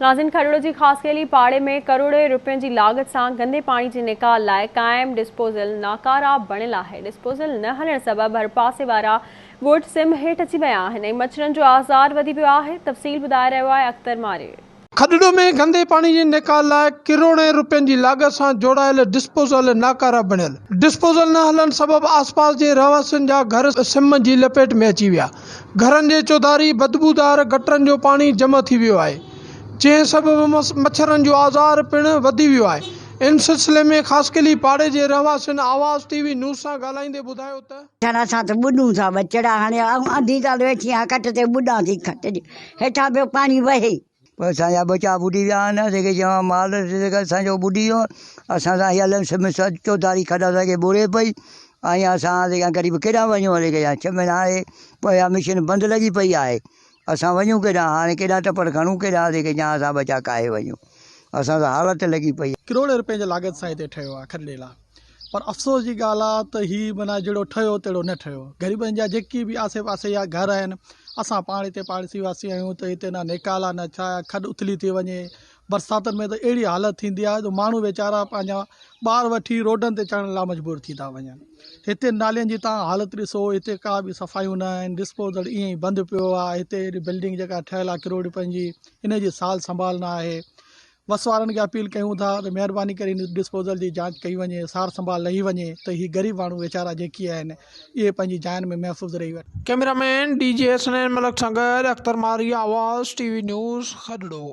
ناظرين کڏڙو جي خاصخيلي پاڙي ۾ ڪروڙين روپين جي لاڳت سان گندي پاڻي جي نيڪال لاء قائم ڊسپوزل ناڪارا بڻيل آهي، ڊسپوزل نه هلڻ سبب ڀرپاسي وارا ڳوٺ سم هيٺ اچي ويا آهن ۽ مڇرن جو آزار وڌي ويو آهي، تفصيل ٻڌائي رهيو آهي اختر ماري. کڏڙو ۾ گندي پاڻي جي نيڪال لاء ڪروڙين روپين جي لاڳت سان جوڙايل ڊسپوزل ناڪارا بڻيل، ڊسپوزل نه هلڻ سبب آسپاس جي رهواسين جا گهر سم جي لپيٽ ۾ اچي ويا، گهرن جي چوڌاري بدبودار گٽرن جو پاڻي جمع ٿي ويو آهي، جنهن سبب مڇرن جو آزار پڻ وڌي ويو آهي. ان سلسلي ۾ خاصخيلي پاڙي جي رهواسين آواز ٽي وي نيوز سان ڳالهائيندي ٻڌايو ته. ڇڙا اسان ته ٻڏون ٿا ٻچڙا هاڻي آئون انڌي ڳالهه ويٺي آهيان کٽ تي ٻڏان ٿي کٽ جي هيٺان پيو پاڻي وهي. پوء اسان جا ٻچا ٻڏي ويا آهن جيڪي چوان مال اسان جو ٻڏي ويو اسان سان هي لمس مس چوڌاري کڏ اسان کي ٻوڙي پئي ۽ اسان جيڪا غريب ڪيڏانهن وڃون هلي ڪيا ڇهه مهينا هاڻي پوء اها مشين بند لڳي پئي آهي اسان وڃون ڪيڏانهن هاڻي ڪيڏا ٽپڙ کڻون ڪيڏانهن جيڪي جا اسان ٻچا ڪاهي وڃون اسان سان حالت لڳي پئي آهي. ڪروڙين روپين جي لاڳت سان هتي ٺهيو آهي کڏڙي لا پر افسوس جي ڳالهه آ ته هي معنيٰ جهڙو ٺهيو تهڙو نه ٺهيو. غريبن جا جيڪي به آسي پاسي جا گهر آهن اسان پاڻ هتي پاڙيسي واسي آهيون ته هتي نه نيڪال آ نه ڇا آ کڏ اٿلي ٿي وڃي برساتن ۾ ته اهڙي حالت ٿيندي آ جو ماڻهو ويچارا پنهنجا ٻار وٺي روڊن تي چڙهڻ لاء مجبور ٿي ٿا وڃن هتي نالين جي تان حالت ڏسو هتي ڪا به صفايون نه آهن ڊسپوزل ائين ئي بند پيو آ هتي اهڙي بلڊنگ جيڪا ٺهيل آ ڪروڙ رپين جي ان جي سال سنڀال نه آهي وس وارن کي اپيل ڪيون ٿا ته مهرباني ڪري ان ڊسپوزل جي جاچ ڪئي وڃي سار سنڀال لهي وڃي ته هي غريب ماڻهو ويچارا جيڪي آهن اهي پنهنجي جاين ۾ محفوظ رهي وڃن. Camera man D G Hasnain Malik سان گڏ Akhtar Marhi Awaz T V news Khadro.